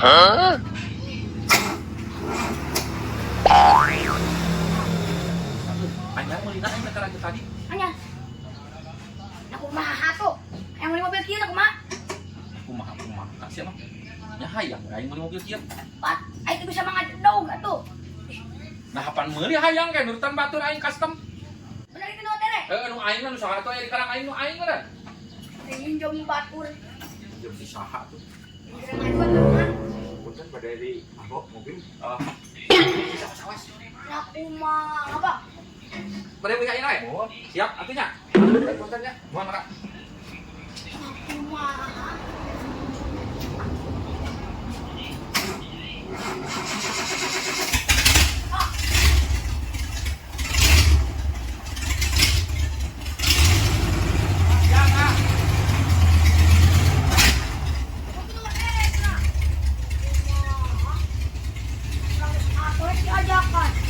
Anyar meulina aing teh karena tadi. Anya. Nah, kumaha tuh? Yang meuli mobil kieu kumaha? Kumaha kumaha sia mah. Nya hayang aing meuli mobil kieu. Pat, aing teu bisa mangajedog atuh. Nah, pan meuli hayang kayak nurutan batur aing custom. Bener itu nu tere. Heeh, nu aing mah nu saha atuh aya di karang aing nu aing mah. Pinjam batur. Jam si saha tuh. Pinjam ngajuan mah. Punten pada di mabok mobil. Oh. Sawas. Nah, kumaha, Bang? Bade meuli ayeuna we? Oh, Siap atuh nya. Punten nya. Mohon maka. Nah, kumaha? Ah. Siap ah. Itu nu tere, nah. Kumaha? Urang geus atuh diajakan.